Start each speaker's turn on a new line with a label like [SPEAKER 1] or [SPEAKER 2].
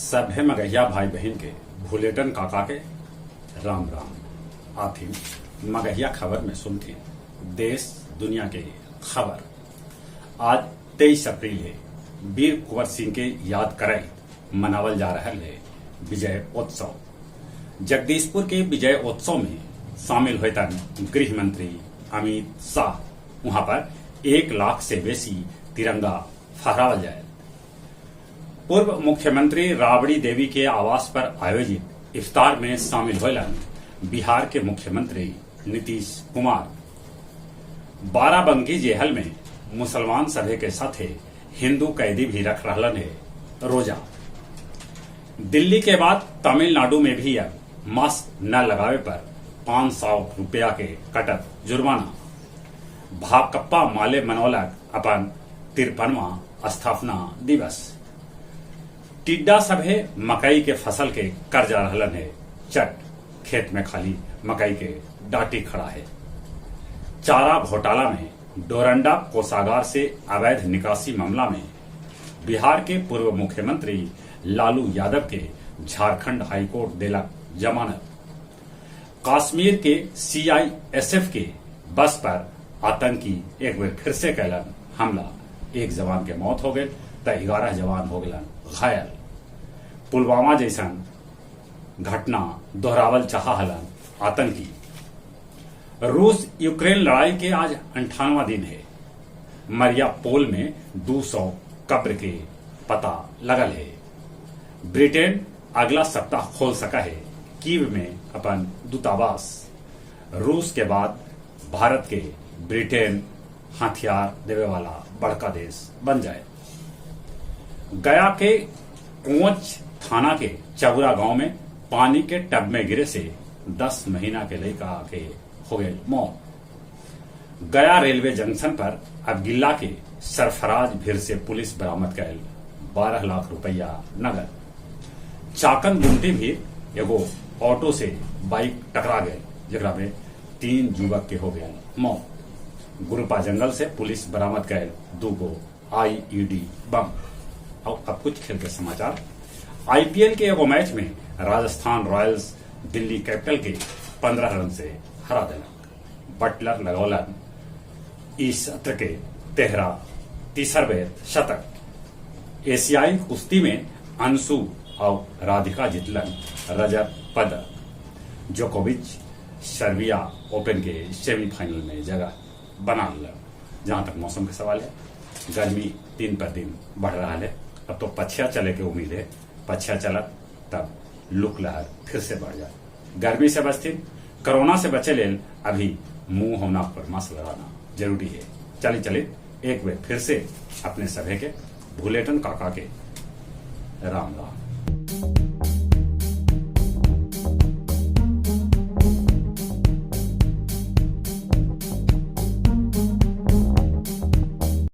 [SPEAKER 1] सभे मगहिया भाई बहिन के भुलेटन काका के राम राम। आथिन मगहिया खबर में सुनथिन देश दुनिया के खबर। आज 23 अप्रैल है। वीर कुंवर सिंह के याद करैत मनावल जा रहल है विजय उत्सव। जगदीशपुर के विजय उत्सव में शामिल होतन गृह मंत्री अमित शाह। वहां पर 1 लाख से बेसी तिरंगा फहरावल जाए। पूर्व मुख्यमंत्री राबड़ी देवी के आवास पर आयोजित इफ्तार में शामिल होलन बिहार के मुख्यमंत्री नीतीश कुमार। बाराबंकी जेहल में मुसलमान सभे के साथे हिंदू कैदी भी रख रहलन है रोजा। दिल्ली के बाद तमिलनाडु में भी अब मास्क न लगावे पर 500 रुपया के कटत जुर्माना। भाकपा माले मनौलक अपन 53वां स्थापना दिवस। टिड्डा सभे मकई के फसल के कर जा रहलन है चट। खेत में खाली मकई के डाटी खड़ा है। चारा घोटाला में डोरंडा कोषागार से अवैध निकासी मामला में बिहार के पूर्व मुख्यमंत्री लालू यादव के झारखंड हाईकोर्ट देलक जमानत। कश्मीर के सीआईएसएफ के बस पर आतंकी एक बेर फिर से कैलन हमला। एक जवान के मौत हो गई त 11 जवान हो गलन घायल। पुलवामा जैसन घटना दोहरावल चाह हलन आतंकी। रूस यूक्रेन लड़ाई के आज 98वां दिन है। मरियापोल में 200 कब्र के पता लगल है। ब्रिटेन अगला सप्ताह खोल सका है कीव में अपन दूतावास। रूस के बाद भारत के ब्रिटेन हथियार देवे वाला बड़का देश बन जाए। गया के कोंच थाना के चौरा गांव में पानी के टब में गिरे से 10 महीना के लड़का के हो गई मौत। गया रेलवे जंक्शन पर अबगिल्ला के सरफराज भीड़ से पुलिस बरामद कैल 12 लाख रुपया नगद। चाकन गुमटी भी एगो ऑटो से बाइक टकरा गए, जेकरा में 3 युवक के हो गए मौत। गुरुपा जंगल से पुलिस बरामद कैल 2 गो आईईडी बम। और अब कुछ खेल के समाचार। आईपीएल के एगो मैच में राजस्थान रॉयल्स दिल्ली कैपिटल के 15 रन से हरा देलक। बटलर लगौलन इस सत्र के तीसर बेर शतक। एशियाई कुश्ती में अंशु और राधिका जितलन रजत पदक। जोकोविच सर्बिया ओपन के सेमीफाइनल में जगह बना लिलन। जहां तक मौसम के सवाल है, गर्मी दिन पर दिन बढ़ रहा है। अब तो पछिया चले के उम्मीद है। पछिया चलत तब लुक लहर फिर से बढ़ जाए। गर्मी से बचती, कोरोना से बचे लेल अभी मुंह और नाक पर मास्क लगाना जरूरी है। चली चली एक बार फिर से अपने सभे के भूलेटन काका के राम राम।